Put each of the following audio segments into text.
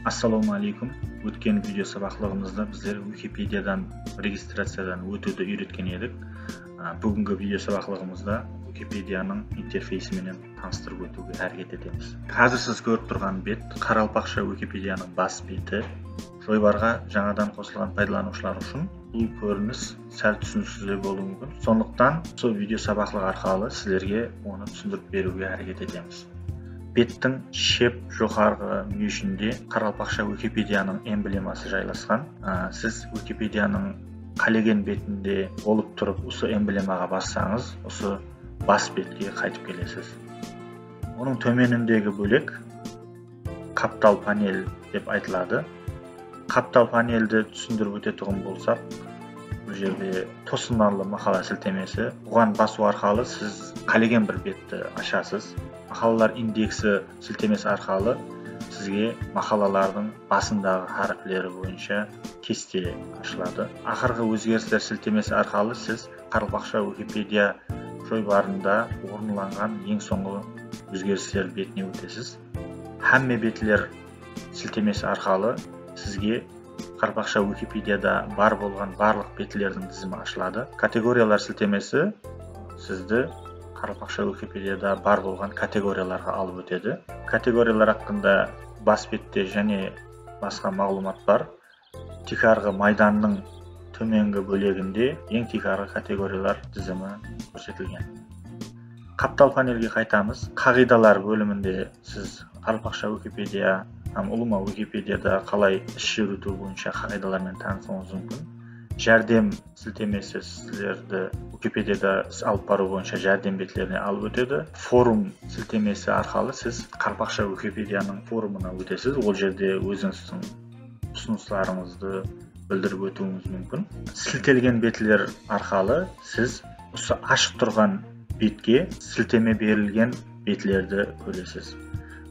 Ассалаумағалейкум. Өткен видео сабақлығымызда біздер Википедиядан регистрациядан өтуді үйреткен едік. Бүгінгі видео сабақлығымызда Википедияның интерфейсіменен таныстырып өтуге әрекет етеміз. Қазір сіз көріп тұрған бет Қарақалпақша Википедияның бас беті. Жойбарға жаңадан қосылған пайдаланушылар үшін бұл көрініс сәл түсініксіздеу болуы мүмкін. Сондықтан сол видео сабақлық арқылы сіздерге оны түсіндіріп беруге әрекет етеміз. Беттің шеп жоғарғы мүйішінде Қарақалпақша Википедияның эмблемасы жайласқан. Сіз Википедияның қалеген бетінде болып тұрып, осы эмблемаға бассаңыз, осы бас бетке қайтып келесіз. Оның төменіндегі бөлек қаптал панель деп айтылады. Қаптал панельді түсіндіріп өтетұғын болсақ, бұл жерде тосыннарлы мақала сілтемесі. Бұған басу арқылы сіз қалеген бір бетті ашасыз. Мақалалар индексі сілтемесі арқылы сізге мақалалардың басындағы әріптері бойынша кесте ашылады. Ақырғы өзгерістер сілтемесі арқылы сіз Қарақалпақша Википедия жойбарында орынланған ең соңғы өзгерістер бетіне өтесіз. Һәмме бетлер сілтемесі арқылы сізге Қарақалпақша Википедияда бар болған барлық бетлердің тізімі ашылады. Категориялар сілтемесі сізді Қарақалпақша Википедияда бар болған категорияларға алып өтеді. Категориялар haqqында бас бетте және басқа мағлұмат бар. Тикарғы майданның төменгі бөлегінде ең тикарғы категориялар тізімі көрсетілген. Қаптал панельге қайтамыз. Қағидалар бөлімінде сіз Қарақалпақша Википедия һәм ұлыма Википедияда қалай іс жүргізу бойынша қағидалармен танысуыңыз мүмкін. Жәрдем сілтемесі сіздерді Википедияда іс алып бару бойынша жәрдем беттеріне алып өтеді. Форум сілтемесі арқылы сіз Қарақалпақша Википедияның форумына өтесіз. Ол жерде өзіңіздің ұсыныстарыңызды білдіріп өтуіңіз мүмкін. Сілтелген бетлер арқылы сіз осы ашық тұрған бетке сілтеме берілген бетлерді көресіз.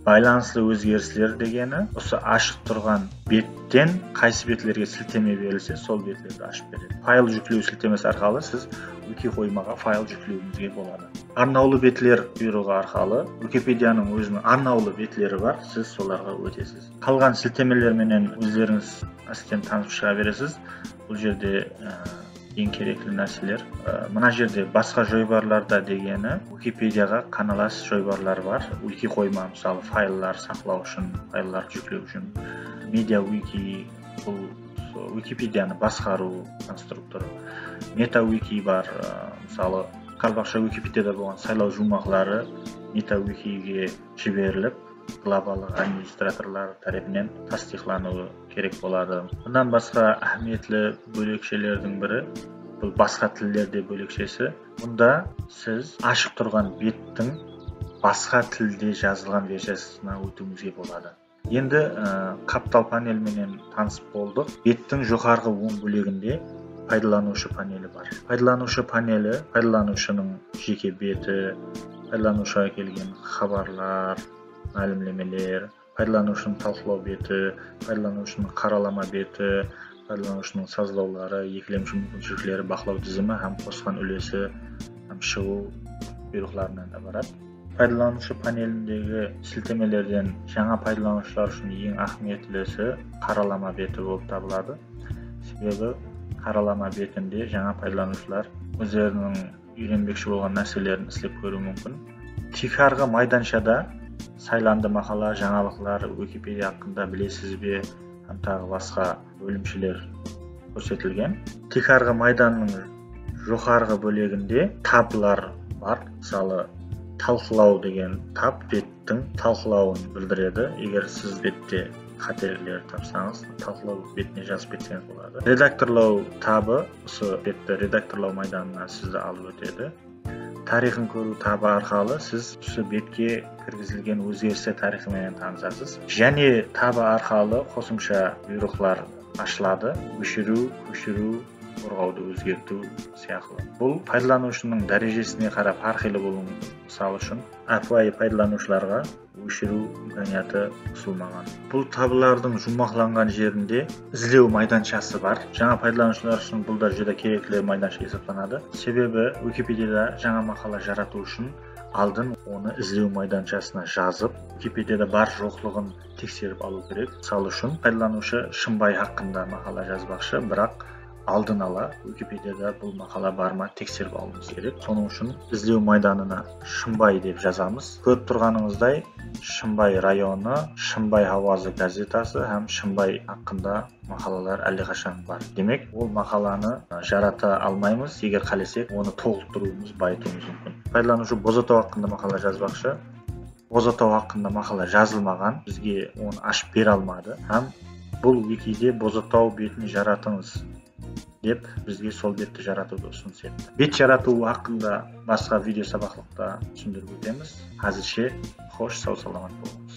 Байланысты өзгерістер дегені осы ашық тұрған беттен қайсы бетлерге сілтеме берілсе, сол бетлерді ашып береді. Файл жүктеу сілтемесі арқылы сіз wiki қоймаға файл жүктеуіңізге болады. Арнаулы бетлер бұйрығы арқылы Википедияның өзінің арнаулы бетлері бар, сіз соларға өтесіз. Қалған сілтемелерменен өздеріңіз әстен танысып шыға бересіз. Бұл жерде ең керекті нәрселер. Мына жерде басқа жойбарларда дегені Википедияға қаналас жойбарлар бар. Wiki қойма, мысалы, файллар сақлау үшін, файллар жүктеу үшін. Медиа Wiki бұл Википедияны басқару конструкторы. Мета Wiki бар, мысалы, Қарақалпақша Википедияда болған сайлау жумақлары Мета Wikiге жіберіліп, глобалдық администраторлар тарапынан тастиқлануы керек болады. Бұндан басқа әһмиетлі бөлекшелердің бірі бұл басқа тілдерде бөлекшесі. Бұнда сіз ашық тұрған беттің басқа тілде жазылған версиясына өтуіңізге болады. Енді қаптал панельменен танысып болдық. Беттің жоғарғы оң бөлегінде пайдаланушы панелі бар. Пайдаланушы панелі пайдаланушының жеке беті, пайдаланушыға келген хабарлар, мәлімдемелер, пайдаланушының талқылау беті, пайдаланушының қаралама беті, пайдаланушының сазлаулары, екілемші мүмкіншіліктері, бақылау тізімі һәм қосқан үлесі һәм шығу бұйрықтарынан ибарат. Пайдаланушы панеліндегі сілтемелерден жаңа пайдаланушылар үшін ең әһмиетлісі қаралама беті болып табылады. Себебі қаралама бетінде жаңа пайдаланушылар өздерінің үйренбекші болған нәрселерін істеп көруі мүмкін. Тикарғы майданшада сайланды мақала, жаңалықлар, Википедия haqqында білесіз бе һәм тағы басқа бөлімшелер көрсетілген. Тикарғы майданның жоғарғы бөлегінде таблар бар. Мысалы, талқылау деген таб беттің талқылауын білдіреді. Егер сіз бетте қателіктер тапсаңыз, талқылау бетіне жазып кетсеңіз болады. Редакторлау табы осы бетті редакторлау майданына сізді алып өтеді. Тарихын көру табы арқылы сіз осы бетке кіргізілген өзгерістер тарихыменен танысасыз. Және табы арқылы қосымша бұйрықтар ашылады. Өшіру, көшіру, қорғауды өзгерту сияқты. Бұл пайдаланушының дәрежесіне қарап әрқилы болуы мүмкін. Мысалы үшін, әпуайы пайдаланушыларға өшіру имканияты ұсынылмаған. Бұл табылардың жұмақланған жерінде іздеу майданшасы бар. Жаңа пайдаланушылар үшін бұл да жүдә керекті майданша есептелінеді. Себебі Википедияда жаңа мақала жарату үшін Алдын оны іздеу майданшасына жазып, Википедияда бар жоқлығын тексеріп алу керек. Мысалы үшін, пайдаланушы Шымбай хақында мақала жазбақшы, бірақ алдын ала Википедияда бұл мақала бар ма тексеріп алуымыз керек. Соның үшін іздеу майданына Шымбай деп жазамыз. Көріп тұрғаныңыздай, Шымбай районы, Шымбай ауазы газетасы һәм Шымбай хақында мақалалар әлдеқашан бар. Демек, ол мақаланы жарата алмаймыз. Егер қалесек, оны толықтыруымыз, байытуымыз мүмкін. Пайдаланушы Бозатау хақында мақала жазбақшы. Бозатау хақында мақала жазылмаған, бізге оны ашып бере алмады. Һәм бұл викиде Бозатау бетін жаратыңыз деп бізге сол бетті жаратуды ұсыныс етті. Бет жарату хақында басқа видео сабақлықта түсіндіріп өтеміз. Әзірше қош, сау саламат болыңыз.